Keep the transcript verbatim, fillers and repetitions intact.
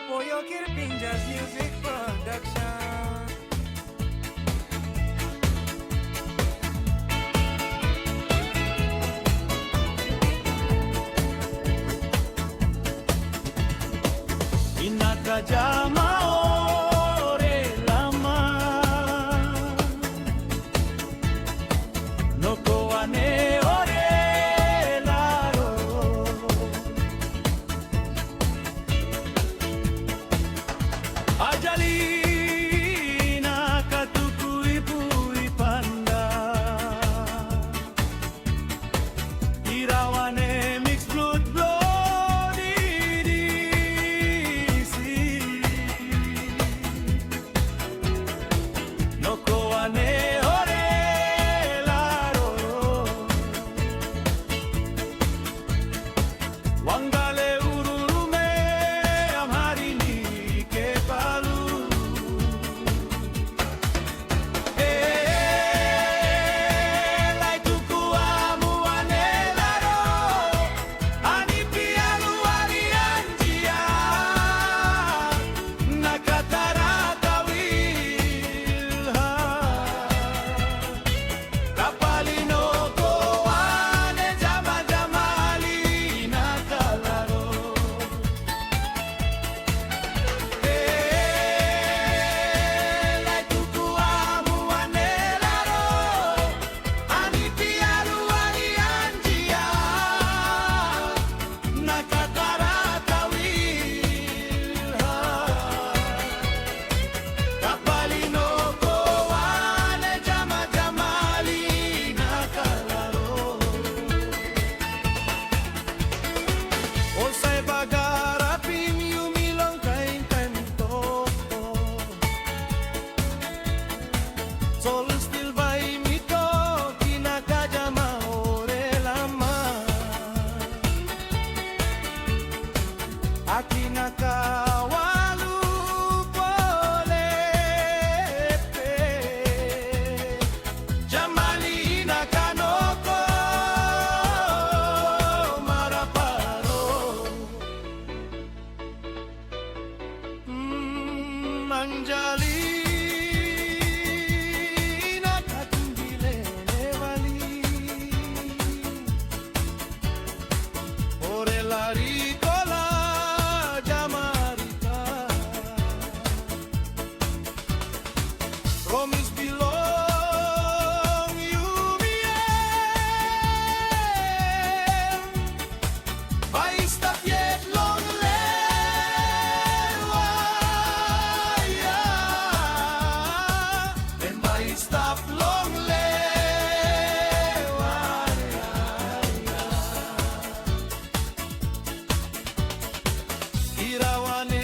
Boyo Kirping Jazz Music Production. Inaka jama ore lama, noko ane ore laro. Ajalina katukui pui panda. Irawane mix blood blood di disi. Nokoane ore laro. Wanggale uru-urume amharini kepalu. Eh, lai tuku amuane laro, ani pialu ari anjia, nakatara tawilha. Kapalino koane jama-jamali nakalaro. Eh, lai tuku amuane laro, ani pialu ari anjia, nakatara tawilha. Kapalino koane jama-jamali nakalaro. Osai bagara pimiu milong kaeng-kaeng to. Solo stil bai mito kinaka jama ore lama. Aki nakawalu pole pe. Jamali nakanoko maraparo. Mm, manjali nakatumbi lele wali. Ore lari kola jamarita. Promise belong you me and by stop yet long lewaya. And by stop long lewaya. Irawane